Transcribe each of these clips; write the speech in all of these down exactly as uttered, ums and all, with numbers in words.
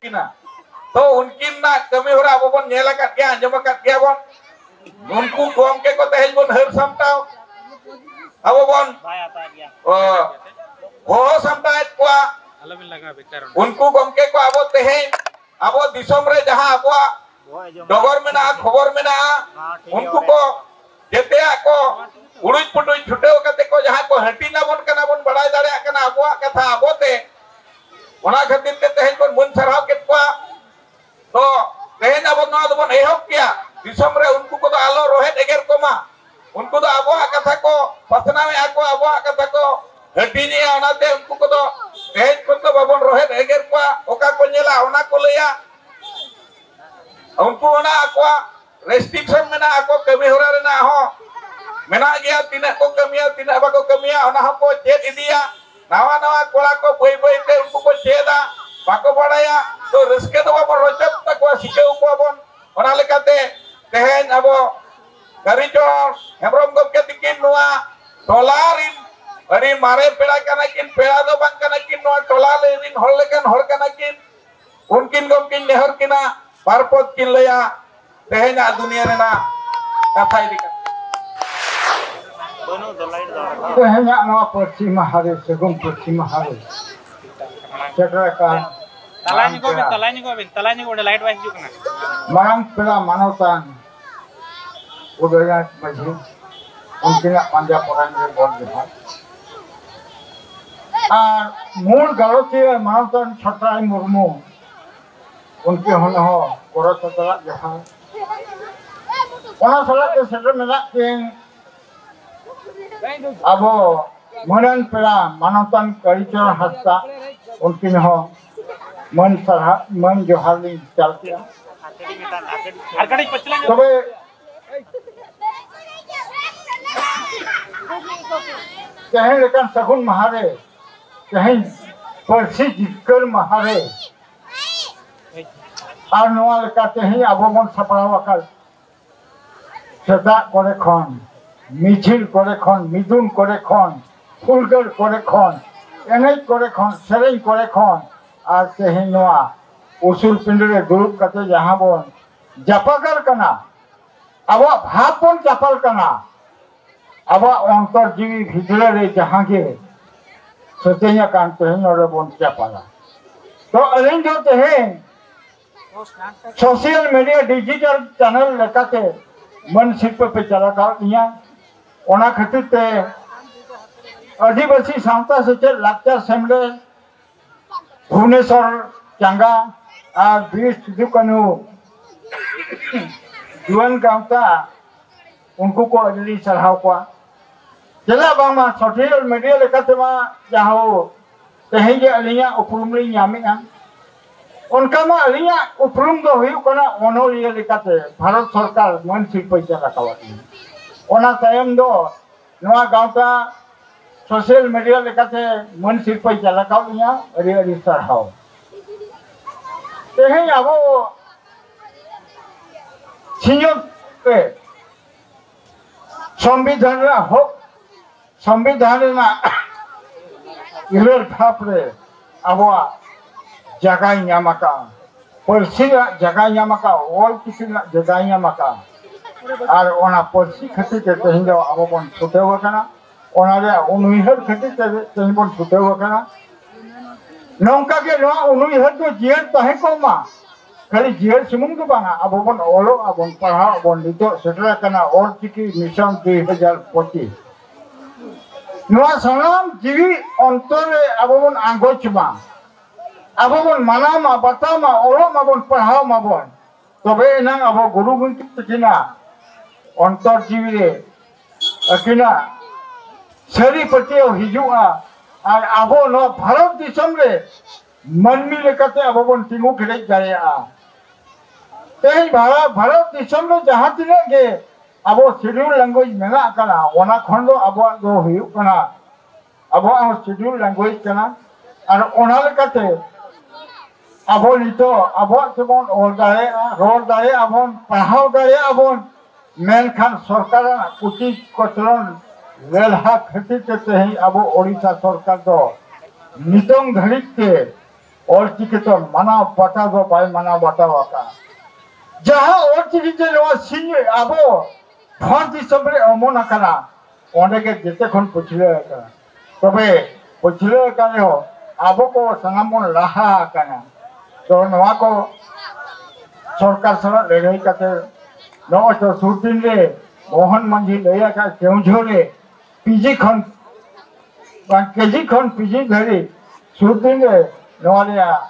ᱠᱤᱱᱟ᱾ ᱛᱚ ᱩᱱᱠᱤᱱᱟᱜ ᱠᱟᱹᱢᱤ ᱦᱚᱨᱟ ᱟᱵᱚ ᱵᱚᱱ ᱧᱮᱞ ᱟᱠᱟᱫ ᱜᱮᱭᱟ, ᱟᱸᱡᱚᱢ ᱟᱠᱟᱫ ᱜᱮᱭᱟ ᱵᱚᱱ᱾ ᱩᱱᱠᱩ ᱜᱚᱢᱠᱮ ᱠᱚ ᱛᱮᱦᱮᱧ ᱵᱚᱱ ᱦᱟᱹᱨ ᱥᱟᱢᱴᱟᱣ, ᱟᱵᱚ ᱵᱚᱱ, ᱚ, ᱦᱚᱦᱚ ᱥᱟᱢᱴᱟᱣᱮᱫ ᱠᱚᱣᱟ᱾ ᱟᱞᱚᱵᱤᱱ ᱞᱟᱜᱟᱣ ᱵᱮᱠᱟᱨ ᱚᱱᱟ᱾ ᱩᱱᱠᱩ ᱜᱚᱢᱠᱮ ᱠᱚ ᱟᱵᱚ ᱛᱮᱦᱮᱧ ᱟᱵᱚ ᱫᱤᱥᱚᱢ ᱨᱮ ᱡᱟᱦᱟᱸ ᱟᱵᱚᱣᱟᱜ ᱰᱚᱜᱚᱨ ᱢᱮᱱᱟᱜᱼᱟ, ᱠᱷᱚᱵᱚᱨ ᱢᱮᱱᱟᱜᱼᱟ, ᱩᱱᱠᱩ ᱠᱚ ᱡᱮᱛᱮᱭᱟᱜ ᱠᱚ ᱩᱲᱩᱡ ᱯᱩᱴᱩᱡ ᱪᱷᱩᱴᱟᱹᱣ ᱠᱟᱛᱮ ᱠᱚ ᱡᱟᱦᱟᱸ ᱠᱚ ᱦᱟᱹᱴᱤᱧ ᱟᱵᱚᱱ ᱠᱟᱱᱟ, ᱵᱚᱱ ᱵᱟᱲᱟᱭ ᱫᱟᱲᱮᱭᱟᱜ ᱠᱟᱱᱟ ᱟᱵᱚᱣᱟᱜ ᱠᱟᱛᱷᱟ ᱟᱵᱚᱛᱮ᱾ ᱚᱱᱟ ᱠᱷᱟᱹᱛᱤᱨ ᱛᱮ ᱛᱮᱦᱮᱧ ᱵᱚᱱ ᱢᱟᱹᱱ ᱥᱟᱨᱦᱟᱣ ᱠᱮᱫ ᱠᱚᱣᱟ᱾ ᱛᱚ ᱛᱮᱦᱮᱧ ᱟᱵᱚ ᱱᱚᱣᱟ ᱫᱚᱵᱚᱱ ᱮᱦᱚᱵ ᱠᱮᱭᱟ, ᱫᱤᱥᱚᱢ ᱨᱮ ᱩᱱᱠᱩ ᱠᱚᱫᱚ ᱟᱞᱚ ᱨᱚᱦᱮᱫ ᱮᱜᱮᱨ ᱠᱚᱢᱟ᱾ ᱩᱱᱠᱩ ᱫᱚ ᱟᱵᱚᱣᱟᱜ ᱠᱟᱛᱷᱟ ᱠᱚ ᱯᱟᱥᱱᱟᱣᱮᱫᱼᱟ ᱠᱚ, ᱟᱵᱚᱣᱟᱜ ᱠᱟᱛᱷᱟ ᱠᱚ ᱦᱟᱹᱴᱤᱧᱮᱜᱼᱟ, ᱚᱱᱟᱛᱮ ᱩᱱᱠᱩ ᱠᱚᱫᱚ ᱛᱮᱦᱮᱧ ᱠᱷᱚᱱ ᱫᱚ ᱵᱟᱵᱚᱱ ᱨᱚᱦᱮᱫ ᱮᱜᱮᱨ ᱠᱚᱣᱟ᱾ ᱚᱠᱟ ᱠᱚ ᱧᱮᱞᱟ ᱚᱱᱟ ᱠᱚ ᱞᱟᱹᱭᱟ᱾ ᱩᱱᱠᱩ ᱚᱱᱟ ᱟᱠᱚᱣᱟᱜ ᱨᱮᱥᱴᱨᱤᱠᱥᱚᱱ ᱢᱮᱱᱟᱜᱼᱟ, ᱟᱠᱚ ᱠᱟᱹᱢᱤ ᱦᱚᱨᱟ ᱨᱮᱱᱟᱜ ᱦᱚᱸ ᱢᱮᱱᱟᱜ ᱜᱮᱭᱟ, ᱛᱤᱱᱟᱹᱜ ᱠᱚ ᱠᱟᱹᱢᱤᱭᱟ, ᱛᱤᱱᱟᱹᱜ ᱵᱟᱠᱚ ᱠᱟᱹᱢᱤᱭᱟ, ᱚᱱᱟ ᱦᱚᱸᱠᱚ ᱪᱮᱫ ᱤᱫᱤᱭᱟ᱾ ᱱᱟᱣᱟ ᱱᱟᱣᱟ ᱠᱚᱲᱟ ᱠᱚ ᱵᱟᱹᱭ ᱵᱟᱹᱭ ᱛᱮ ᱩᱱᱠᱩ ᱠᱚ ᱪᱮᱫᱟ, ᱵᱟᱠᱚ ᱵᱟᱲᱟᱭᱟ, ᱛᱚ ᱨᱟᱹᱥᱠᱟᱹ ᱫᱚ ᱵᱟᱵᱚᱱ ᱨᱚᱪᱚᱫ ᱛᱟᱠᱚᱣᱟ, ᱥᱤᱠᱷᱟᱹᱣ ᱠᱚᱣᱟ ᱵᱚᱱ᱾ ᱚᱱᱟ ᱞᱮᱠᱟᱛᱮ ᱛᱮᱦᱮᱧ ᱟᱵᱚ ᱠᱟᱹᱨᱤᱪᱚᱨᱚᱱ ᱦᱮᱢᱵᱨᱚᱢ ᱜᱚᱢᱠᱮ ᱛᱤᱠᱤᱱ ᱱᱚᱣᱟ ᱴᱚᱞᱟ ᱨᱤᱱ ᱟᱹᱰᱤ ᱢᱟᱨᱮ ᱯᱮᱲᱟ ᱠᱟᱱᱟ ᱠᱤᱱ, ᱯᱮᱲᱟ ᱫᱚ ᱵᱟᱝ ᱠᱟᱱᱟ ᱠᱤᱱ, ᱱᱚᱣᱟ ᱴᱚᱞᱟ ᱨᱤᱱ ᱦᱚᱲ ᱞᱮᱠᱟᱱ ᱦᱚᱲ ᱠᱟᱱᱟ ᱠᱤᱱ᱾ ᱩᱱᱠᱤᱱ ᱜᱚᱢᱠᱮᱧ ᱱᱮᱦᱚᱨ ᱠᱤᱱᱟ, ᱵᱟᱨ ᱯᱚᱫ ᱠᱤᱱ ᱞᱟᱹᱭᱟ ᱛᱮᱦᱮᱧᱟᱜ ᱫᱩᱱᱤᱭᱟᱹ ᱨᱮᱱᱟᱜ ᱠᱟᱛᱷᱟ ᱤᱫᱤ ᱠᱟᱛᱮ᱾ ᱛᱮᱦᱮᱧᱟᱜ ᱱᱚᱣᱟ ᱯᱟᱹᱨᱥᱤ ᱢᱟᱦᱟ ᱨᱮ, ᱥᱟᱹᱜᱩᱱ ᱯᱟᱹᱨᱥᱤ ᱢᱟᱦᱟ ᱨᱮ ᱥᱮᱴᱮᱨ ᱟᱠᱟᱱ ᱛᱟᱞᱟ ᱧᱚᱜᱚᱜ ᱵᱤᱱ, ᱛᱟᱞᱟ ᱧᱚᱜᱚᱜ ᱵᱤᱱ, ᱛᱟᱞᱟ ᱧᱚᱜᱚᱜ, ᱚᱸᱰᱮ ᱞᱟᱭᱤᱴ ᱵᱟᱭ ᱦᱤᱡᱩᱜ ᱠᱟᱱᱟ᱾ ᱢᱟᱨᱟᱝ ᱯᱮᱲᱟ ᱢᱟᱱᱚᱛᱟᱱ ᱩᱫᱚᱭᱨᱟᱡᱽ ᱢᱟᱹᱡᱷᱤ, ᱩᱱᱠᱤᱱᱟᱜ ᱯᱟᱸᱡᱟ ᱯᱚᱨᱟᱭ ᱨᱮ ᱜᱚᱰ ᱡᱚᱦᱟᱨ᱾ ᱟᱨ ᱢᱩᱞ ᱜᱟᱞᱚᱪᱤᱭᱟᱹ ᱢᱟᱱᱚᱛᱟᱱ ᱪᱷᱚᱴᱨᱟᱭ ᱢᱩᱨᱢᱩ, ᱩᱱᱠᱤᱱ ᱦᱚᱸ ᱱᱮᱦᱚᱸ ᱜᱚᱲᱚ ᱥᱚᱫᱚᱨᱟᱜ ᱡᱚᱦᱟᱨ᱾ ᱚᱱᱟ ᱥᱟᱞᱟᱜ ᱛᱮ ᱥᱮᱴᱮᱨ ᱢᱮᱱᱟᱜ ᱠᱤᱱ ᱟᱵᱚ ᱢᱟᱹᱱᱟᱱ ᱯᱮᱲᱟ ᱢᱟᱱᱚᱛᱟᱱ ᱠᱟᱹᱨᱤᱪᱚᱨᱚᱱ ᱦᱟᱸᱥᱫᱟ, ᱩᱱᱠᱤᱱ ᱦᱚᱸ ᱢᱟᱹᱱ ᱥᱟᱨᱦᱟᱣ, ᱢᱟᱹᱱ ᱡᱚᱦᱟᱨ ᱞᱤᱧ ᱪᱟᱞ ᱠᱮᱜᱼᱟ᱾ ᱟᱨ ᱠᱟᱹᱴᱤᱡ ᱯᱟᱹᱪᱷᱞᱟᱹ ᱧᱚᱜ᱾ ᱛᱚᱵᱮ ᱛᱮᱦᱮᱧ ᱞᱮᱠᱟᱱ ᱥᱟᱹᱜᱩᱱ ᱢᱟᱦᱟ ᱨᱮ, ᱛᱮᱦᱮᱧ ᱯᱟᱹᱨᱥᱤ ᱡᱤᱛᱠᱟᱹᱨ ᱢᱟᱦᱟ ᱨᱮ, ᱟᱨ ᱱᱚᱣᱟ ᱞᱮᱠᱟ ᱛᱮᱦᱮᱧ ᱟᱵᱚ ᱵᱚᱱ ᱥᱟᱯᱲᱟᱣ ᱟᱠᱟᱫ ᱥᱮᱛᱟᱜ ᱠᱚᱨᱮ ᱠᱷᱚᱱ, ᱢᱤᱪᱷᱤᱞ ᱠᱚᱨᱮ ᱠᱷᱚᱱ, ᱢᱤᱫᱩᱱ ᱠᱚᱨᱮ ᱠᱷᱚᱱ, ᱯᱷᱩᱞᱜᱟᱹᱨ ᱠᱚᱨᱮ ᱠᱷᱚᱱ, ᱮᱱᱮᱡ ᱠᱚᱨᱮ ᱠᱷᱚᱱ, ᱥᱮᱨᱮᱧ ᱠᱚᱨᱮ ᱠᱷᱚᱱ, ᱟᱨ ᱛᱮᱦᱮᱧ ᱱᱚᱣᱟ ᱩᱥᱩᱞ ᱯᱤᱸᱰᱟᱹ ᱨᱮ ᱫᱩᱲᱩᱵ ᱠᱟᱛᱮ ᱡᱟᱦᱟᱸ ᱵᱚᱱ ᱡᱟᱯᱟᱜᱟᱨ ᱠᱟᱱᱟ, ᱟᱵᱚᱣᱟᱜ ᱵᱷᱟᱵᱽ ᱵᱚᱱ ᱪᱟᱯᱟᱞ ᱠᱟᱱᱟ, ᱟᱵᱚᱣᱟᱜ ᱚᱱᱛᱚᱨ ᱡᱤᱣᱤ ᱵᱷᱤᱛᱨᱤ ᱨᱮ ᱡᱟᱦᱟᱸ ᱜᱮ ᱥᱮᱛᱮᱧ ᱟᱠᱟᱱ, ᱛᱮᱦᱮᱧ ᱱᱚᱰᱮ ᱵᱚᱱ ᱪᱟᱯᱟᱞᱟ᱾ ᱛᱚ ᱟᱹᱞᱤᱧ ᱫᱚ ᱛᱮᱦᱮᱧ social media digital channel ᱞᱮᱠᱟᱛᱮ ᱢᱟᱹᱱ ᱥᱤᱨᱯᱟᱹ ᱯᱮ ᱪᱟᱞ ᱟᱠᱟᱫ ᱞᱤᱧᱟ᱾ ᱚᱱᱟ ᱠᱷᱟᱹᱛᱤᱨ ᱛᱮ ᱟᱹᱫᱤᱵᱟᱹᱥᱤ ᱥᱟᱶᱛᱟ ᱥᱮᱪᱮᱫ ᱞᱟᱠᱪᱟᱨ ᱥᱮᱢᱞᱮᱫ, ᱵᱷᱩᱵᱽᱱᱮᱥᱚᱨ ᱪᱟᱸᱜᱟ ᱟᱨ ᱵᱤᱨ ᱥᱤᱫᱩ ᱠᱟᱹᱱᱦᱩ ᱡᱩᱣᱟᱹᱱ ᱜᱟᱶᱛᱟ, ᱩᱱᱠᱩ ᱠᱚ ᱟᱹᱰᱤ ᱞᱤᱧ ᱥᱟᱨᱦᱟᱣ ᱠᱚᱣᱟ᱾ ᱪᱮᱫᱟᱜ ᱵᱟᱝᱢᱟ social media ᱞᱮᱠᱟᱛᱮ ᱢᱟ ᱡᱟᱦᱳ ᱛᱮᱦᱮᱧ ᱜᱮ ᱟᱹᱞᱤᱧᱟᱜ ᱩᱯᱨᱩᱢ ᱞᱤᱧ ᱧᱟᱢᱮᱫᱼᱟ᱾ ᱚᱱᱠᱟ ᱢᱟ ᱟᱹᱞᱤᱧᱟᱜ ᱩᱯᱨᱩᱢ ᱫᱚ ᱦᱩᱭᱩᱜ ᱠᱟᱱᱟ ᱚᱱᱚᱞᱤᱭᱟᱹ ᱞᱮᱠᱟᱛᱮ ᱵᱷᱟᱨᱚᱛ ᱥᱚᱨᱠᱟᱨ ᱢᱟᱹᱱ ᱥᱤᱨᱯᱟᱹᱭ ᱪᱟᱞ ᱟᱠᱟᱣᱟᱫ ᱞᱤᱧᱟ᱾ ᱚᱱᱟ ᱛᱟᱭᱚᱢ ᱫᱚ ᱱᱚᱣᱟ ᱜᱟᱶᱛᱟ social media ᱞᱮᱠᱟᱛᱮ ᱢᱟᱹᱱ ᱥᱤᱨᱯᱟᱹᱭ ᱪᱟᱞ ᱟᱠᱟᱣᱟᱫ ᱞᱤᱧᱟ᱾ ᱟᱹᱰᱤ ᱟᱹᱰᱤ ᱥᱟᱨᱦᱟᱣ᱾ ᱛᱮᱦᱮᱧ ᱟᱵᱚ ᱥᱤᱧᱚᱛ ᱨᱮ ᱥᱚᱝᱵᱤᱫᱷᱟᱱ ᱨᱮᱱᱟᱜ ᱦᱚᱠ, ᱥᱚᱝᱵᱤᱫᱷᱟᱱ ᱨᱮᱱᱟᱜ ᱤᱨᱟᱹᱞ ᱫᱷᱟᱯ ᱨᱮ ᱟᱵᱚᱣᱟᱜ ᱡᱟᱭᱜᱟᱭ ᱧᱟᱢ ᱟᱠᱟᱫᱼᱟ, ᱯᱟᱹᱨᱥᱤ ᱨᱮᱱᱟᱜ ᱡᱟᱭᱜᱟᱭ ᱧᱟᱢ ᱟᱠᱟᱫᱼᱟ, ᱚᱞ ᱪᱤᱠᱤ ᱨᱮᱱᱟᱜ ᱡᱟᱭᱜᱟᱭ ᱧᱟᱢ ᱟᱠᱟᱫᱼᱟ᱾ ᱟᱨ ᱚᱱᱟ ᱯᱟᱹᱨᱥᱤ ᱠᱷᱟᱹᱛᱤᱨ ᱛᱮ ᱛᱮᱦᱮᱧ ᱫᱚ ᱟᱵᱚ ᱵᱚᱱ ᱪᱷᱩᱴᱟᱹᱣ ᱟᱠᱟᱱᱟ, ᱚᱱᱟ ᱨᱮᱭᱟᱜ ᱩᱱᱩᱭᱦᱟᱹᱨ ᱠᱷᱟᱹᱛᱤᱨ ᱛᱮ ᱛᱮᱦᱮᱧ ᱵᱚᱱ ᱪᱷᱩᱴᱟᱹᱣ ᱟᱠᱟᱱᱟ᱾ ᱱᱚᱝᱠᱟ ᱜᱮ ᱱᱚᱣᱟ ᱩᱱᱩᱭᱦᱟᱹᱨ ᱫᱚ ᱡᱤᱭᱟᱹᱲ ᱛᱟᱦᱮᱸ ᱠᱚᱜ ᱢᱟ᱾ ᱠᱷᱟᱹᱞᱤ ᱡᱤᱭᱟᱹᱲ ᱥᱩᱢᱩᱝ ᱫᱚ ᱵᱟᱝᱟ, ᱟᱵᱚ ᱵᱚᱱ ᱚᱞᱚᱜ ᱟᱵᱚᱱ, ᱯᱟᱲᱦᱟᱜ ᱟᱵᱚᱱ᱾ ᱱᱤᱛᱚᱜ ᱥᱮᱴᱮᱨ ᱟᱠᱟᱱᱟ ᱚᱞ ᱪᱤᱠᱤ mission ᱫᱩᱭ ᱦᱟᱡᱟᱨ ᱯᱚᱸᱪᱤᱥ᱾ ᱱᱚᱣᱟ ᱥᱟᱱᱟᱢ ᱡᱤᱣᱤ ᱚᱱᱛᱚᱨ ᱨᱮ ᱟᱵᱚ ᱵᱚᱱ ᱟᱸᱜᱚᱪ ᱢᱟ, ᱟᱵᱚ ᱵᱚᱱ ᱢᱟᱱᱟᱣ ᱢᱟ, ᱵᱟᱛᱟᱣ ᱢᱟ, ᱚᱞᱚᱜ ᱢᱟᱵᱚᱱ, ᱯᱟᱲᱦᱟᱣ ᱢᱟᱵᱚᱱ᱾ ᱛᱚᱵᱮ ᱮᱱᱟᱝ ᱟᱵᱚ ᱜᱩᱨᱩ ᱜᱚᱢᱠᱮ ᱛᱟᱹᱠᱤᱱᱟᱜ ᱚᱱᱛᱚᱨ ᱡᱤᱣᱤ ᱨᱮ ᱟᱹᱠᱤᱱᱟᱜ ᱥᱟᱹᱨᱤ ᱯᱟᱹᱛᱭᱟᱹᱣ ᱦᱤᱡᱩᱜᱼᱟ᱾ ᱟᱨ ᱟᱵᱚ ᱱᱚᱣᱟ ᱵᱷᱟᱨᱚᱛ ᱫᱤᱥᱚᱢ ᱨᱮ ᱢᱟᱹᱱᱢᱤ ᱞᱮᱠᱟᱛᱮ ᱟᱵᱚ ᱵᱚᱱ ᱛᱤᱸᱜᱩ ᱠᱮᱴᱮᱡ ᱫᱟᱲᱮᱭᱟᱜᱼᱟ᱾ ᱛᱮᱦᱮᱧ ᱵᱷᱟᱨᱚᱛ, ᱵᱷᱟᱨᱚᱛ ᱫᱤᱥᱚᱢ ᱨᱮ ᱡᱟᱦᱟᱸ ᱛᱤᱱᱟᱹᱜ ᱜᱮ ᱟᱵᱚ schedule language ᱢᱮᱱᱟᱜ ᱟᱠᱟᱫᱟ, ᱚᱱᱟ ᱠᱷᱚᱱ ᱫᱚ ᱟᱵᱚᱣᱟᱜ ᱫᱚ ᱦᱩᱭᱩᱜ ᱠᱟᱱᱟ, ᱟᱵᱚᱣᱟᱜ ᱦᱚᱸ schedule language ᱠᱟᱱᱟ᱾ ᱟᱨ ᱚᱱᱟ ᱞᱮᱠᱟᱛᱮ ᱟᱵᱚ ᱱᱤᱛᱚᱜ ᱟᱵᱚᱣᱟᱜ ᱛᱮᱵᱚᱱ ᱚᱞ ᱫᱟᱲᱮᱭᱟᱜᱼᱟ, ᱨᱚᱲ ᱫᱟᱲᱮᱭᱟᱜᱼᱟ ᱵᱚᱱ, ᱯᱟᱲᱦᱟᱣ ᱫᱟᱲᱮᱭᱟᱜᱼᱟ ᱵᱚᱱ᱾ ᱢᱮᱱᱠᱷᱟᱱ ᱥᱚᱨᱠᱟᱨᱟᱜ ᱠᱩᱪᱤ ᱠᱚᱪᱞᱚᱱ ᱞᱮᱞᱦᱟ ᱠᱷᱟᱹᱛᱤᱨ ᱛᱮ ᱛᱮᱦᱮᱧ ᱟᱵᱚ ᱳᱰᱤᱥᱟ ᱥᱚᱨᱠᱟᱨ ᱫᱚ ᱱᱤᱛᱚᱝ ᱫᱷᱟᱹᱨᱤᱡ ᱛᱮ ᱚᱞᱪᱤᱠᱤ ᱫᱚ ᱢᱟᱱᱟᱣ ᱵᱟᱛᱟᱣ ᱫᱚ ᱵᱟᱭ ᱢᱟᱱᱟᱣ ᱵᱟᱛᱟᱣ ᱟᱠᱟᱫᱼᱟ᱾ ᱡᱟᱦᱟᱸ ᱚᱞᱪᱤᱠᱤ ᱛᱮ ᱱᱚᱣᱟ ᱥᱤᱧ ᱟᱵᱚ ᱵᱷᱟᱨᱚᱛ ᱫᱤᱥᱚᱢ ᱨᱮ ᱚᱢᱚᱱ ᱟᱠᱟᱱᱟ, ᱚᱸᱰᱮ ᱜᱮ ᱡᱮᱛᱮ ᱠᱷᱚᱱ ᱯᱟᱹᱪᱷᱞᱟᱹ ᱟᱠᱟᱱᱟ᱾ ᱛᱚᱵᱮ ᱯᱟᱹᱪᱷᱞᱟᱹ ᱟᱠᱟᱱ ᱨᱮᱦᱚᱸ ᱟᱵᱚ ᱠᱚ ᱥᱟᱱᱟᱢ ᱵᱚᱱ ᱞᱟᱦᱟ ᱟᱠᱟᱱᱟ᱾ ᱛᱚ ᱱᱚᱣᱟ ᱠᱚ ᱥᱚᱨᱠᱟᱨ ᱥᱟᱞᱟᱜ ᱞᱟᱹᱲᱦᱟᱹᱭ ᱠᱟᱛᱮ ᱱᱚᱜᱼᱚᱭ ᱛᱚ ᱥᱩᱨ ᱫᱤᱱ ᱨᱮ ᱢᱳᱦᱚᱱ ᱢᱟᱹᱡᱷᱤ ᱞᱟᱹᱭ ᱟᱠᱟᱫ ᱠᱮᱣᱡᱷᱳᱨ ᱨᱮ ᱯᱤᱡᱤ ᱠᱷᱚᱱ ᱵᱟᱝ, ᱠᱮᱡᱤ ᱠᱷᱚᱱ ᱯᱤᱡᱤ ᱫᱷᱟᱹᱨᱤᱡ ᱥᱩᱨ ᱫᱤᱱ ᱨᱮ ᱱᱚᱣᱟ ᱨᱮᱭᱟᱜ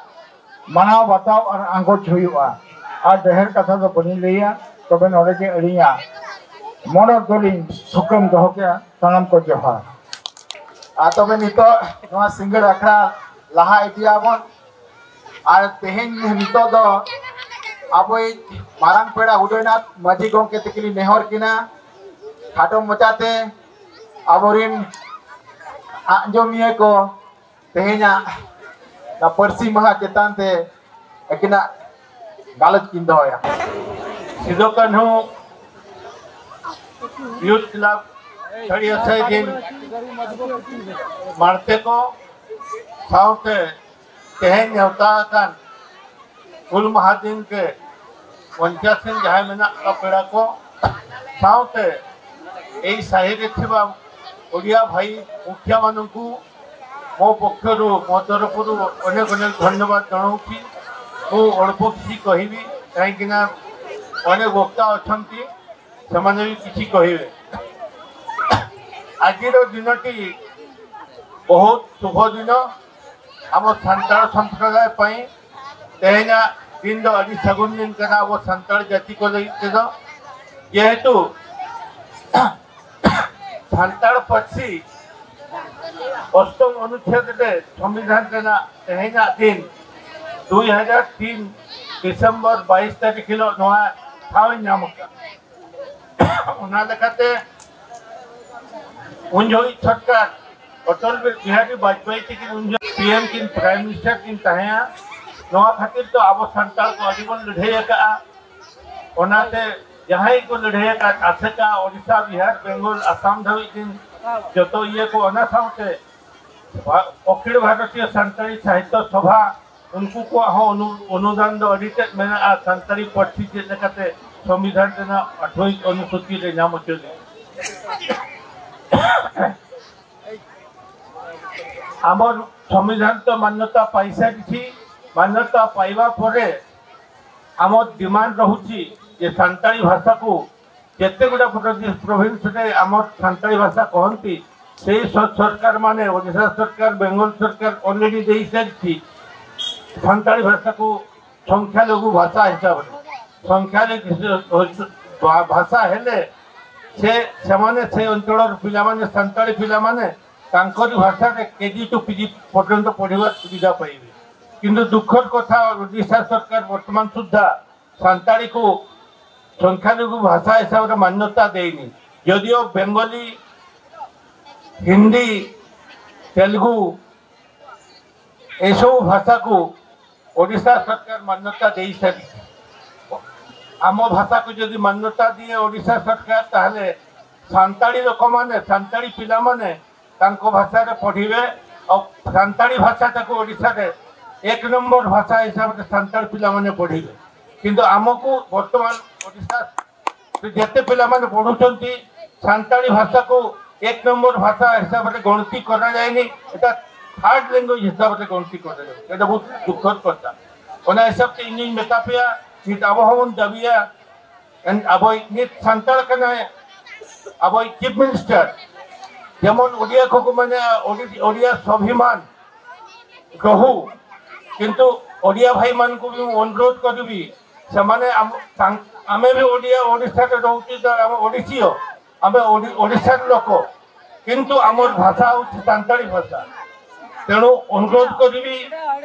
ᱢᱟᱱᱟᱣ ᱵᱟᱛᱟᱣ ᱟᱨ ᱟᱸᱜᱚᱪ ᱦᱩᱭᱩᱜᱼᱟ᱾ ᱟᱨ ᱰᱷᱮᱨ ᱠᱟᱛᱷᱟ ᱫᱚ ᱵᱟᱹᱞᱤᱧ ᱞᱟᱹᱭᱟ, ᱛᱚᱵᱮ ᱱᱚᱰᱮ ᱜᱮ ᱟᱹᱞᱤᱧᱟᱜ ᱢᱚᱱᱚᱛ ᱫᱚᱞᱤᱧ ᱛᱷᱩᱠᱟᱹᱢ ᱫᱚᱦᱚ ᱠᱮᱫᱼᱟ᱾ ᱥᱟᱱᱟᱢ ᱠᱚ ᱡᱚᱦᱟᱨ᱾ ᱟᱨ ᱛᱚᱵᱮ ᱱᱤᱛᱚᱜ ᱱᱚᱣᱟ ᱥᱤᱸᱜᱟᱹᱲ ᱟᱠᱷᱲᱟ ᱞᱟᱦᱟ ᱤᱫᱤᱭᱟᱵᱚᱱ᱾ ᱟᱨ ᱛᱮᱦᱮᱧ ᱱᱤᱛᱚᱜ ᱫᱚ ᱟᱵᱚᱭᱤᱡ ᱢᱟᱨᱟᱝ ᱯᱮᱲᱟ ᱩᱫᱚᱭᱱᱟᱛᱷ ᱢᱟᱹᱡᱷᱤ ᱜᱚᱢᱠᱮ ᱛᱟᱹᱠᱤᱱ ᱞᱤᱧ ᱱᱮᱦᱚᱨ ᱠᱤᱱᱟ, ᱠᱷᱟᱴᱚ ᱢᱚᱪᱟᱛᱮ ᱟᱵᱚᱨᱤᱱ ᱟᱸᱡᱚᱢᱤᱭᱟᱹ ᱠᱚ ᱛᱮᱦᱮᱧᱟᱜ ᱱᱚᱣᱟ ᱯᱟᱹᱨᱥᱤ ᱢᱟᱦᱟ ᱪᱮᱛᱟᱱ ᱛᱮ ᱟᱹᱠᱤᱱᱟᱜ ᱜᱟᱞᱚᱪ ᱠᱤᱱ ᱫᱚᱦᱚᱭᱟ᱾ ᱥᱤᱫᱩ ᱠᱟᱹᱱᱦᱩ ᱭᱩᱛᱷ ᱠᱞᱟᱵᱽ ᱪᱷᱟᱹᱲᱭᱟᱹ ᱥᱟᱹᱭᱫᱤᱱ ᱢᱟᱲᱛᱮ ᱠᱚ ᱥᱟᱶᱛᱮ ᱛᱮᱦᱮᱧ ᱱᱮᱣᱛᱟ ᱟᱠᱟᱱ ᱦᱩᱞ ᱢᱟᱦᱟ ᱫᱤᱱ ᱨᱮ ᱯᱚᱧᱪᱟᱥ ᱨᱮᱱ ᱡᱟᱦᱟᱸᱭ ᱢᱮᱱᱟᱜ ᱠᱚᱣᱟ ᱯᱮᱲᱟ ᱠᱚ ᱥᱟᱶᱛᱮ ᱮᱭ ᱥᱟᱦᱤ ᱨᱮ ᱛᱷᱤᱵᱟ ᱳᱰᱤᱭᱟ ᱵᱷᱟᱭ ᱢᱩᱠᱷᱤᱭᱟ ᱢᱟᱱᱩᱝᱠᱩ ମୋ ପକ୍ଷରୁ, ମୋ ତରଫରୁ ଅନେକ ଅନେକ ଧନ୍ୟବାଦ ଜଣାଉଛି। ମୁଁ ଅଳ୍ପ କିଛି କହିବି, କାହିଁକିନା ଅନେକ ବକ୍ତା ଅଛନ୍ତି, ସେମାନେ ବି କିଛି କହିବେ। ଆଜିର ଦିନଟି ବହୁତ ଶୁଭ ଦିନ ଆମ ସାନ୍ତାଳ ସମ୍ପ୍ରଦାୟ ପାଇଁ। ᱛᱮᱦᱮᱧᱟᱜ ᱫᱤᱱ ᱫᱚ ᱟᱹᱰᱤ ᱥᱟᱹᱜᱩᱱ ᱫᱤᱱ ᱠᱟᱱᱟ ᱟᱵᱚ ᱥᱟᱱᱛᱟᱲ ᱡᱟᱹᱛᱤ ᱠᱚ ᱞᱟᱹᱜᱤᱫ ᱛᱮᱫᱚ, ᱡᱮᱦᱮᱛᱩ ᱥᱟᱱᱛᱟᱲ ᱯᱟᱹᱨᱥᱤ ᱚᱥᱴᱚᱢ ᱚᱱᱩᱪᱷᱮᱫ ᱨᱮ ᱥᱚᱝᱵᱤᱫᱷᱟᱱ ᱨᱮᱱᱟᱜ ᱛᱮᱦᱮᱧᱟᱜ ᱫᱤᱱ ᱫᱩᱭ ᱦᱟᱡᱟᱨ ᱛᱤᱱ ᱰᱤᱥᱮᱢᱵᱚᱨ ᱵᱟᱭᱤᱥ ᱛᱟᱹᱨᱤᱠᱷ ᱦᱤᱞᱳᱜ ᱱᱚᱣᱟ ᱴᱷᱟᱶ ᱮ ᱧᱟᱢ ᱟᱠᱟᱫ᱾ ᱚᱱᱟ ᱞᱮᱠᱟᱛᱮ ᱩᱱ ᱡᱚᱦᱚᱜ ᱥᱚᱨᱠᱟᱨ ᱚᱴᱚᱞ ᱵᱤᱦᱟᱨᱤ ᱵᱟᱡᱽᱯᱮᱭᱤ ᱛᱤᱠᱤᱱ ᱩᱱ ᱡᱚᱦᱚᱜ ᱯᱤ ᱮᱢ ᱠᱤᱱ ᱯᱨᱟᱭᱤᱢ ᱢᱤᱱᱤᱥᱴᱟᱨ ᱠᱤᱱ ᱛᱟᱦᱮᱸᱭᱟ᱾ ᱱᱚᱣᱟ ᱠᱷᱟᱹᱛᱤᱨ ᱫᱚ ᱟᱵᱚ ᱥᱟᱱᱛᱟᱲ ᱠᱚ ᱟᱹᱰᱤ ᱵᱚᱱ ᱞᱟᱹᱲᱦᱟᱹᱭ ᱟᱠᱟᱫᱼᱟ᱾ ᱚᱱᱟᱛᱮ ᱡᱟᱦᱟᱸᱭ ᱠᱚ ᱞᱟᱹᱲᱦᱟᱹᱭ ᱟᱠᱟᱫ ᱟᱥᱮᱠᱟ, ᱳᱰᱤᱥᱟ, ᱵᱤᱦᱟᱨ, ᱵᱮᱝᱜᱚᱞ, ᱟᱥᱟᱢ ᱫᱷᱟᱹᱵᱤᱡ ᱨᱤᱱ ᱡᱚᱛᱚ ᱤᱭᱟᱹ ᱠᱚ, ᱚᱱᱟ ᱥᱟᱶᱛᱮ ᱚᱠᱷᱤᱞ ᱵᱷᱟᱨᱚᱛᱤᱭᱚ ᱥᱟᱱᱛᱟᱲᱤ ᱥᱟᱦᱤᱛᱛᱚ ᱥᱚᱵᱷᱟ ᱩᱱᱠᱩ ᱠᱚᱣᱟᱜ ᱦᱚᱸ ᱚᱱᱩ-, ᱚᱱᱩᱫᱟᱱ ᱫᱚ ᱟᱹᱰᱤ ᱛᱮᱫ ᱢᱮᱱᱟᱜᱼᱟ, ᱥᱟᱱᱛᱟᱲᱤ ᱯᱟᱹᱨᱥᱤ ᱪᱮᱫ ᱞᱮᱠᱟᱛᱮ ᱥᱚᱝᱵᱤᱫᱷᱟᱱ ᱨᱮᱱᱟᱜ ᱟᱴᱷᱨᱚᱭ ᱚᱱᱩᱥᱩᱪᱤ ᱨᱮ ᱧᱟᱢ ᱦᱚᱪᱚ ᱞᱟᱹᱜᱤᱫ᱾ ଆମର ସମ୍ବିଧାନ ତ ମାନ୍ୟତା ପାଇସାରିଛି। ମାନ୍ୟତା ପାଇବା ପରେ ଆମର ଡିମାଣ୍ଡ ରହୁଛି ଯେ ସାନ୍ତାଳୀ ଭାଷାକୁ ଯେତେଗୁଡ଼ା ପ୍ରୋଭି-, ପ୍ରୋଭିନ୍ସରେ ଆମର ସାନ୍ତାଳୀ ଭାଷା କହନ୍ତି, ସେଇ ସ-, ସରକାରମାନେ, ଓଡ଼ିଶା ସରକାର, ବେଙ୍ଗଲ ସରକାର ଅଲରେଡ଼ି ଦେଇସାରିଛି ସାନ୍ତାଳୀ ଭାଷାକୁ ସଂଖ୍ୟାଲଘୁ ଭାଷା ହିସାବରେ। ସଂଖ୍ୟାଲଘୁ ଭା-, ଭାଷା ହେଲେ ସେ, ସେମାନେ, ସେ ଅଞ୍ଚଳର ପିଲାମାନେ, ସାନ୍ତାଳୀ ପିଲାମାନେ ତାଙ୍କରି ଭାଷାରେ କେଜି ଟୁ ପିଜି ପର୍ଯ୍ୟନ୍ତ ପଢ଼ିବାର ସୁବିଧା ପାଇବେ। କିନ୍ତୁ ଦୁଃଖର କଥା, ଓଡ଼ିଶା ସରକାର ବର୍ତ୍ତମାନ ସୁଦ୍ଧା ସାନ୍ତାଳୀକୁ ସଂଖ୍ୟାଲଘୁ ଭାଷା ହିସାବରେ ମାନ୍ୟତା ଦେଇନି। ଯଦିଓ ବେଙ୍ଗଲୀ, ହିନ୍ଦୀ, ତେଲୁଗୁ ଏସବୁ ଭାଷାକୁ ଓଡ଼ିଶା ସରକାର ମାନ୍ୟତା ଦେଇସାରିଛି। ଆମ ଭାଷାକୁ ଯଦି ମାନ୍ୟତା ଦିଏ ଓଡ଼ିଶା ସରକାର, ତାହେଲେ ସାନ୍ତାଳୀ ଲୋକମାନେ, ସାନ୍ତାଳୀ ପିଲାମାନେ ତାଙ୍କ ଭାଷାରେ ପଢ଼ିବେ। ଆଉ ସାନ୍ତାଳୀ ଭାଷାଟାକୁ ଓଡ଼ିଶାରେ ଏକ ନମ୍ବର ଭାଷା ହିସାବରେ ସାନ୍ତାଳୀ ପିଲାମାନେ ପଢ଼ିବେ। କିନ୍ତୁ ଆମକୁ ବର୍ତ୍ତମାନ ଓଡ଼ିଶା, ଯେତେ ପିଲାମାନେ ପଢ଼ୁଛନ୍ତି, ସାନ୍ତାଳୀ ଭାଷାକୁ ଏକ ନମ୍ବର ଭାଷା ହିସାବରେ ଗଣତି କରାଯାଏନି, ଏଇଟା ଥାର୍ଡ ଲାଙ୍ଗୁଏଜ ହିସାବରେ ଗଣତି କରାଯାଉଛି। ଏଇଟା ବହୁତ ଦୁଃଖର କଥା। ᱚᱱᱟ ᱦᱤᱥᱟᱹᱵ ᱛᱮ ᱤᱧᱤᱧ ᱢᱮᱛᱟ ᱯᱮᱭᱟ, ᱱᱤᱛ ᱟᱵᱚ ᱦᱚᱸᱵᱚᱱ ᱫᱟᱹᱵᱤᱭᱟ, ᱮᱱ-, ᱟᱵᱚᱭᱤᱡ ᱱᱤᱛ ᱥᱟᱱᱛᱟᱲ ᱠᱟᱱᱟᱭ, ᱟᱵᱚᱭᱤᱡ ᱪᱤᱯ ᱢᱤᱱᱤᱥᱴᱟᱨ, ᱡᱮᱢᱚᱱ ᱳᱰᱤᱭᱟ ᱠᱚᱠᱚ ᱢᱮᱱᱟ, ᱳᱰᱤ-, ᱳᱰᱤᱭᱟ ᱥᱣᱟᱵᱷᱤᱢᱟᱱ ᱨᱚᱦୁ, କିନ୍ତୁ ଓଡ଼ିଆ ଭାଇମାନଙ୍କୁ ବି ମୁଁ ଅନୁରୋଧ କରିବି, ସେମାନେ ଆମ, ତାଙ୍କ-, ଆମେ ବି ଓଡ଼ିଆ, ଓଡ଼ିଶାରେ ରହୁଛୁ, ତ ଆମ ଓଡ଼ିଶୀୟ, ଆମେ ଓଡ଼ି-, ଓଡ଼ିଶାର ଲୋକ, କିନ୍ତୁ ଆମର ଭାଷା ହେଉଛି ସାନ୍ତାଳୀ ଭାଷା। ତେଣୁ ଅନୁରୋଧ କରିବି,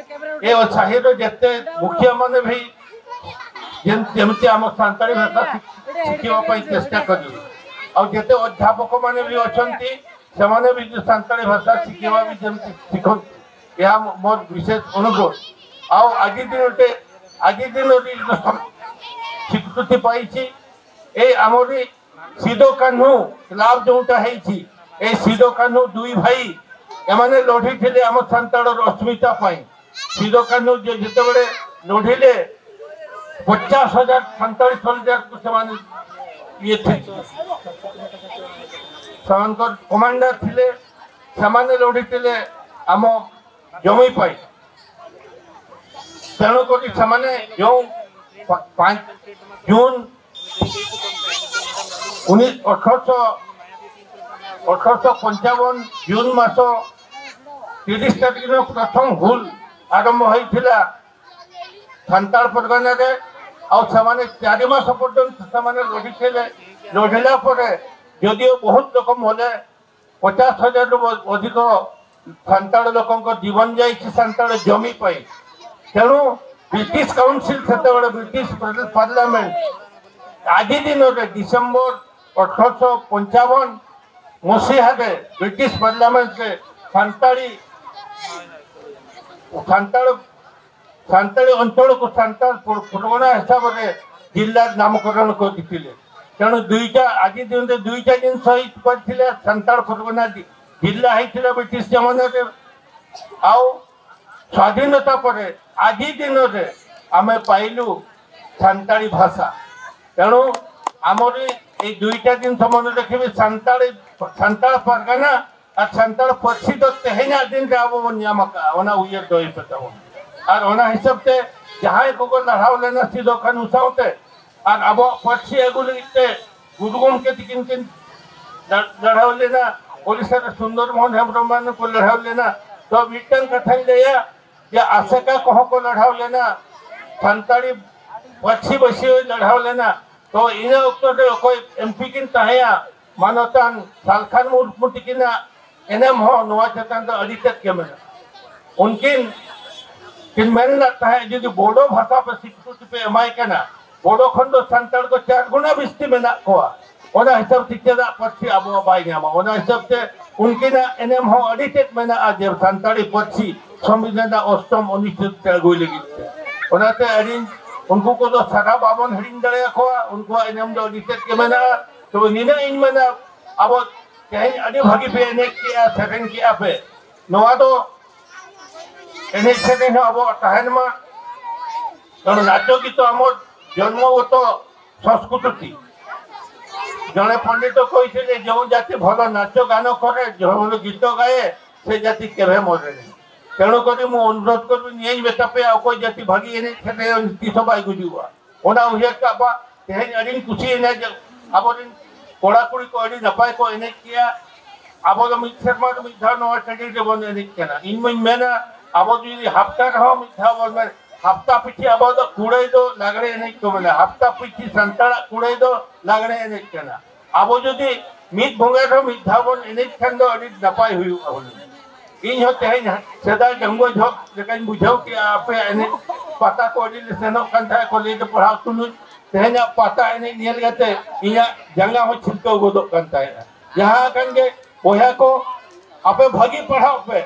ଏ ସାହିର ଯେତେ ମୁଖିଆମାନେ ବି ଯେମ-, ଯେମିତି ଆମ ସାନ୍ତାଳୀ ଭାଷା ଶିଖ-, ଶିଖିବା ପାଇଁ ଚେଷ୍ଟା କରିବେ। ଆଉ ଯେତେ ଅଧ୍ୟାପକମାନେ ବି ଅଛନ୍ତି, ସେମାନେ ବି ସାନ୍ତାଳୀ ଭାଷା ଶିଖିବା ବି ଯେମିତି ଶିଖନ୍ତୁ, ଏହା ମୋ-, ମୋର ବିଶେଷ ଅନୁରୋଧ। ଆଉ ଆଜି ଦିନଟେ, ଆଜି ଦିନରେ ଯୋଉ ସମ-, ସ୍ୱୀକୃତି ପାଇଛି, ଏ ଆମରି ସିଦୋ କାହ୍ନୁ କ୍ଲବ ଯୋଉଟା ହେଇଛି, ଏ ସିଦୋ କାହ୍ନୁ ଦୁଇ ଭାଇ, ଏମାନେ ଲଢ଼ିଥିଲେ ଆମ ସାନ୍ତାଳର ଅସ୍ମିତା ପାଇଁ। ସିଦୋ କାହ୍ନୁ ଯେ ଯେତେବେଳେ ଲଢ଼ିଲେ, ପଚାଶ ହଜାର ସାନ୍ତାଳ ସୋଲଜରକୁ ସେମାନେ ଇଏ ଥିଲେ, ସେମାନଙ୍କର କମାଣ୍ଡର ଥିଲେ, ସେମାନେ ଲଢ଼ିଥିଲେ ଆମ ଜମି ପାଇଁ। ତେଣୁକରି ସେମାନେ ଯେଉଁ ପା- ପାଞ୍ଚ ଜୁନ୍ ଉଣେଇଶ ଅଠରଶହ ଅଠରଶହ ପଞ୍ଚାବନ ଜୁନ୍ ମାସ ତିରିଶ ତାରିଖ ଦିନ ପ୍ରଥମ ହୁଲ ଆରମ୍ଭ ହୋଇଥିଲା ସାନ୍ତାଳ ପରଗନାରେ। ଆଉ ସେମାନେ ଚାରି ମାସ ପର୍ଯ୍ୟନ୍ତ ସେମାନେ ଲଢ଼ିଥିଲେ। ଲଢ଼ିଲା ପରେ ଯଦିଓ ବହୁତ ଲୋକ ମଲେ, ପଚାଶ ହଜାରରୁ ବ- ଅଧିକ ସାନ୍ତାଳ ଲୋକଙ୍କ ଜୀବନ ଯାଇଛି ସାନ୍ତାଳ ଜମି ପାଇଁ। ତେଣୁ ବ୍ରିଟିଶ କାଉନସିଲ, ସେତେବେଳେ ବ୍ରିଟିଶ ପାର୍ଲାମେଣ୍ଟ, ଆଜି ଦିନରେ ଡିସେମ୍ବର ଅଠରଶହ ପଞ୍ଚାବନ ମସିହାରେ ବ୍ରିଟିଶ ପାର୍ଲାମେଣ୍ଟରେ ସାନ୍ତାଳୀ ସାନ୍ତାଳ ସାନ୍ତାଳୀ ଅଞ୍ଚଳକୁ ସାନ୍ତାଳ ପର- ପରଗଣା ହିସାବରେ ଜିଲ୍ଲା ନାମକରଣ କରିଥିଲେ। ତେଣୁ ଦୁଇଟା, ଆଜି ଦିନରେ ଦୁଇଟା ଜିନିଷ ହେଇପାରିଥିଲେ। ସାନ୍ତାଳ ପରଗଣା ଜି- ଜିଲ୍ଲା ହେଇଥିଲା ବ୍ରିଟିଶ ଜମାନାରେ। ଆଉ ସ୍ୱାଧୀନତା ପରେ ଆଜି ଦିନରେ ଆମେ ପାଇଲୁ ସାନ୍ତାଳୀ ଭାଷା। ତେଣୁ ଆମର ଏଇ ଦୁଇଟା ଜିନିଷ ମନେ ରଖିବେ, ସାନ୍ତାଳୀ, ସାନ୍ତାଳ ପରଗଣା ᱟᱨ ᱥᱟᱱᱛᱟᱲ ᱯᱟᱹᱨᱥᱤ ᱫᱚ ᱛᱮᱦᱮᱧᱟᱜ ᱫᱤᱱ ᱨᱮ ᱟᱵᱚ ᱵᱚᱱ ᱧᱟᱢ ᱟᱠᱟᱫᱼᱟ, ᱚᱱᱟ ᱩᱭᱦᱟᱹᱨ ᱫᱚᱦᱚᱭ ᱯᱮ ᱛᱟᱵᱚᱱ᱾ ᱟᱨ ᱚᱱᱟ ᱦᱤᱥᱟᱹᱵ ᱛᱮ ᱡᱟᱦᱟᱸᱭ ᱠᱚᱠᱚ ᱞᱟᱲᱦᱟᱣ ᱞᱮᱱᱟ ᱥᱤᱫᱩ ᱠᱟᱹᱱᱦᱩ ᱥᱟᱶᱛᱮ, ᱟᱨ ᱟᱵᱚᱣᱟᱜ ᱯᱟᱹᱨᱥᱤ ᱟᱹᱜᱩ ᱞᱟᱹᱜᱤᱫ ᱛᱮ ᱜᱩᱨᱩ ᱜᱚᱢᱠᱮ ᱛᱤᱠᱤᱱ ᱠᱤᱱ ᱞᱟ- ᱞᱟᱲᱦᱟᱣ ᱞᱮᱱᱟ, ᱳᱰᱤᱥᱟ ᱨᱮ ᱥᱩᱱᱫᱚᱨ ᱢᱳᱦᱚᱱ ᱦᱮᱢᱵᱨᱚᱢ ᱢᱟᱱ ᱠᱚ ᱞᱟᱲᱦᱟᱣ ᱞᱮᱱᱟ᱾ ᱛᱚ ᱢᱤᱫᱴᱟᱝ ᱠᱟᱛᱷᱟᱧ ᱞᱟᱹᱭᱟ ᱡᱮ ᱟᱥᱮᱠᱟ ᱠᱚᱦᱚᱸ ᱠᱚ ᱞᱟᱲᱦᱟᱣ ᱞᱮᱱᱟ, ᱥᱟᱱᱛᱟᱲᱤ ᱯᱟᱹᱨᱥᱤ ᱵᱟᱹᱥᱤ ᱦᱚᱸᱭ ᱞᱟᱲᱦᱟᱣ ᱞᱮᱱᱟ᱾ ᱛᱚ ᱤᱱᱟᱹ ᱚᱠᱛᱚ ᱨᱮ ᱚᱠᱚᱭ ᱮᱢᱯᱤ ᱠᱤᱱ ᱛᱟᱦᱮᱸᱭᱟ, ᱢᱟᱱᱚᱛᱟᱱ ᱥᱟᱞᱠᱷᱟᱱ ᱢᱩᱨᱢᱩ ᱛᱤᱠᱤᱱᱟᱜ ᱮᱱᱮᱢ ᱦᱚᱸ ᱱᱚᱣᱟ ᱪᱮᱛᱟᱱ ᱫᱚ ᱟᱹᱰᱤ ᱛᱮᱫ ᱜᱮ ᱢᱮᱱᱟᱜᱼᱟ᱾ ᱩᱱᱠᱤᱱ ᱠᱤᱱ ᱢᱮᱱ ᱞᱮᱫ ᱛᱟᱦᱮᱸᱫ, ᱡᱩᱫᱤ ᱵᱳᱰᱳ ᱵᱷᱟᱥᱟ ᱯᱮ ᱥᱤᱠᱨᱤᱛᱤ ᱯᱮ ᱮᱢᱟᱭ ᱠᱟᱱᱟ, ᱵᱳᱰᱳ ᱠᱷᱚᱱ ᱫᱚ ᱥᱟᱱᱛᱟᱲ ᱠᱚ ᱪᱟᱨ ᱜᱩᱱᱟ ᱵᱤᱥᱛᱤ ᱢᱮᱱᱟᱜ ᱠᱚᱣᱟ᱾ ᱚᱱᱟ ᱦᱤᱥᱟᱹᱵ ᱛᱮ ᱪᱮᱫᱟᱜ ᱯᱟᱹᱨᱥᱤ ᱟᱵᱚᱣᱟᱜ ᱵᱟᱭ ᱧᱟᱢᱟ? ᱚᱱᱟ ᱦᱤᱥᱟᱹᱵ ᱛᱮ ᱩᱱᱠᱤᱱᱟᱜ ᱮᱱᱮᱢ ᱦᱚᱸ ᱟᱹᱰᱤ ᱛᱮᱫ ᱢᱮᱱᱟᱜᱼᱟ, ᱡᱮ ᱥᱟᱱᱛᱟᱲᱤ ᱯᱟᱹᱨᱥᱤ ᱥᱚᱝᱵᱤᱫᱷᱟᱱ ᱨᱮᱱᱟᱜ ᱚᱥᱴᱚᱢ ᱚᱱᱩᱪᱷᱮᱫ ᱛᱮ ᱟᱹᱜᱩᱭ ᱞᱟᱹᱜᱤᱫ ᱛᱮ᱾ ᱚᱱᱟᱛᱮ ᱟᱹᱞᱤᱧ ᱩᱱᱠᱩ ᱠᱚᱫᱚ ᱥᱟᱨᱦᱟᱣ ᱵᱟᱵᱚᱱ ᱦᱤᱲᱤᱧ ᱫᱟᱲᱮᱭᱟᱠᱚᱣᱟ, ᱩᱱᱠᱩᱣᱟᱜ ᱮᱱᱮᱢ ᱫᱚ ᱟᱹᱰᱤ ᱛᱮᱫ ᱜᱮ ᱢᱮᱱᱟᱜᱼᱟ᱾ ᱛᱚᱵᱮ ᱱᱤᱱᱟᱹᱜ ᱤᱧ ᱢᱮᱱᱟ, ᱟᱵᱚ ᱛᱮᱦᱮᱧ ᱟᱹᱰᱤ ᱵᱷᱟᱹᱜᱤ ᱯᱮ ᱮᱱᱮᱡ ᱠᱮᱜᱼᱟ, ᱥᱮᱨᱮᱧ ᱠᱮᱜᱼᱟ ᱯᱮ, ᱱᱚᱣᱟ ᱫᱚ ᱮᱱᱮᱡ ᱥᱮᱨᱮᱧ ᱦᱚᱸ ᱟᱵᱚᱣᱟᱜ ᱛᱟᱦᱮᱱ ᱢᱟ᱾ ᱠᱟᱨᱚᱱ ᱱᱟᱪ ᱜᱤᱛ ᱟᱢᱟᱨ ᱡᱚᱱᱢᱚᱜᱚᱛ ᱥᱚᱝᱥᱠᱨᱤᱛᱤ᱾ ଜଣେ ପଣ୍ଡିତ କହିଥିଲେ, "ଯେଉଁ ଜାତି ଭଲ ନାଚ ଗାନ କରେ, ଭଲ ଗୀତ ଗାଏ, ସେ ଜାତି କେବେ ମରେ ନାହିଁ।" ତେଣୁକରି ମୁଁ ଅନୁରୋଧ କରିବି, ᱱᱤᱭᱟᱹᱧ ᱢᱮᱛᱟ ᱯᱮᱭᱟ, ᱚᱠᱚᱭ ᱡᱟᱹᱛᱤ ᱵᱷᱟᱹᱜᱤ ᱮᱱᱮᱡ ᱥᱮᱨᱮᱧ ᱛᱤᱥ ᱦᱚᱸ ᱵᱟᱭ ᱜᱩᱡᱩᱜᱼᱟ᱾ ᱚᱱᱟ ᱩᱭᱦᱟᱹᱨ ᱠᱟᱜ ᱵᱟ᱾ ᱛᱮᱦᱮᱧ ᱟᱹᱰᱤᱧ ᱠᱩᱥᱤᱭᱮᱱᱟ ᱡᱮ ᱟᱵᱚᱨᱮᱱ ᱠᱚᱲᱟ ᱠᱩᱲᱤ ᱠᱚ ᱟᱹᱰᱤ ᱱᱟᱯᱟᱭ ᱠᱚ ᱮᱱᱮᱡ ᱠᱮᱜᱼᱟ᱾ ᱟᱵᱚ ᱫᱚ ᱢᱤᱫ ᱥᱮᱨᱢᱟ ᱨᱮ ᱢᱤᱫ ᱫᱷᱟᱣ ᱱᱚᱣᱟ ᱴᱟᱺᱰᱤ ᱨᱮᱵᱚᱱ ᱮᱱᱮᱡ ᱠᱟᱱᱟ᱾ ᱤᱧ ᱢᱟᱧ ᱢᱮᱱᱟ, ᱟᱵᱚ ᱡᱩᱫᱤ ᱦᱟᱯᱛᱟ ᱨᱮᱦᱚᱸ ᱢᱤᱫ ᱫᱷᱟᱣ ᱵᱚᱱ ᱢᱮᱱ, ᱦᱟᱯᱛᱟ ᱯᱤᱪᱷᱤ ᱟᱵᱚ ᱫᱚ ᱠᱩᱲᱟᱹᱭ ᱫᱚ ᱞᱟᱜᱽᱲᱮ ᱮᱱᱮᱡ ᱠᱚ ᱢᱮᱱᱟ, ᱦᱟᱯᱛᱟ ᱯᱤᱪᱷᱤ ᱥᱟᱱᱛᱟᱲᱟᱜ ᱠᱩᱲᱟᱹᱭ ᱫᱚ ᱞᱟᱜᱽᱲᱮ ᱮᱱᱮᱡ ᱠᱟᱱᱟ᱾ ᱟᱵᱚ ᱡᱩᱫᱤ ᱢᱤᱫ ᱵᱚᱸᱜᱟ ᱨᱮᱦᱚᱸ ᱢᱤᱫ ᱫᱷᱟᱣ ᱵᱚᱱ ᱮᱱᱮᱡ ᱠᱷᱟᱱ ᱫᱚ ᱟᱹᱰᱤ ᱱᱟᱯᱟᱭ ᱦᱩᱭᱩᱜᱼᱟ ᱦᱩᱱᱟᱹᱝ᱾ ᱤᱧ ᱦᱚᱸ ᱛᱮᱦᱮᱧ ᱥᱮᱫᱟᱭ ᱰᱟᱺᱜᱩᱣᱟᱹ ᱡᱚᱦᱚᱜ ᱞᱮᱠᱟᱧ ᱵᱩᱡᱷᱟᱹᱣ ᱠᱮᱜᱼᱟ, ᱟᱯᱮᱭᱟᱜ ᱮᱱᱮᱡ ᱯᱟᱛᱟ ᱠᱚ ᱟᱹᱰᱤ ᱞᱮ ᱥᱮᱱᱚᱜ ᱠᱟᱱ ᱛᱟᱦᱮᱸᱫ ᱠᱚᱞᱮᱡᱽ ᱨᱮ ᱯᱟᱲᱦᱟᱣ ᱛᱩᱞᱩᱡ᱾ ᱛᱮᱦᱮᱧᱟᱜ ᱯᱟᱛᱟ ᱮᱱᱮᱡ ᱧᱮᱞ ᱠᱟᱛᱮ ᱤᱧᱟᱹᱜ ᱡᱟᱸᱜᱟ ᱦᱚᱸ ᱪᱷᱤᱞᱠᱟᱹᱣ ᱜᱚᱫᱚᱜ ᱠᱟᱱ ᱛᱟᱦᱮᱸᱫᱼᱟ᱾ ᱡᱟᱦᱟᱸ ᱠᱟᱱ ᱜᱮ ᱵᱚᱭᱦᱟ ᱠᱚ, ᱟᱯᱮ ᱵᱷᱟᱹᱜᱤ ᱯᱟᱲᱦᱟᱜ ᱯᱮ᱾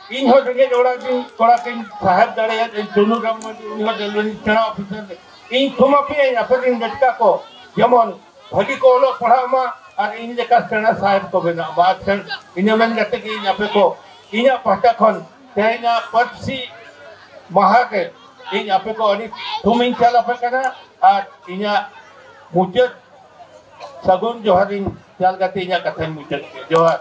ᱤᱧ ᱦᱚᱸ ᱨᱮᱸᱜᱮᱡ ᱚᱲᱟᱜ ᱨᱤᱱ ᱠᱚᱲᱟ ᱠᱚᱧ ᱥᱟᱦᱮᱵ ᱫᱟᱲᱮᱭᱟᱜ, ᱤᱧ ᱪᱩᱱᱩ ᱨᱟᱢ ᱢᱟᱹᱱᱰᱤ, ᱩᱱᱤ ᱦᱚᱸ ᱨᱮᱞᱣᱮ ᱨᱤᱱᱤᱡ ᱥᱮᱬᱟ ᱚᱯᱷᱤᱥᱟᱨ᱾ ᱤᱧ ᱛᱷᱩᱢ ᱟᱯᱮᱭᱟᱹᱧ, ᱟᱯᱮ ᱨᱤᱱ ᱵᱮᱴᱠᱟ ᱠᱚ ᱡᱮᱢᱚᱱ ᱵᱷᱟᱹᱜᱤ ᱠᱚ ᱚᱞᱚᱜ ᱯᱟᱲᱦᱟᱜ ᱢᱟ ᱟᱨ ᱤᱧ ᱞᱮᱠᱟ ᱥᱮᱬᱟ ᱥᱟᱦᱮᱵ ᱠᱚ ᱵᱮᱱᱟᱜ ᱢᱟ᱾ ᱟᱨ ᱥᱮᱬ-, ᱤᱱᱟᱹ ᱢᱮᱱ ᱠᱟᱛᱮ ᱜᱮ ᱤᱧ ᱟᱯᱮ ᱠᱚ ᱤᱧᱟᱹᱜ ᱯᱟᱦᱴᱟ ᱠᱷᱚᱱ ᱛᱮᱦᱮᱧᱟᱜ ᱯᱟᱹᱨᱥᱤ ᱢᱟᱦᱟ ᱨᱮ ᱤᱧ ᱟᱯᱮ ᱠᱚ ᱟᱹᱰᱤ ᱛᱷᱩᱢ ᱤᱧ ᱪᱟᱞ ᱟᱯᱮ ᱠᱟᱱᱟ ᱟᱨ ᱤᱧᱟᱹᱜ ᱢᱩᱪᱟᱹᱫ ᱥᱟᱹᱜᱩᱱ ᱡᱚᱦᱟᱨ ᱤᱧ ᱪᱟᱞ ᱠᱟᱛᱮ ᱤᱧᱟᱹᱜ ᱠᱟᱛᱷᱟᱧ ᱢᱩᱪᱟᱹᱫ ᱠᱮᱫᱟ᱾ ᱡᱚᱦᱟᱨ᱾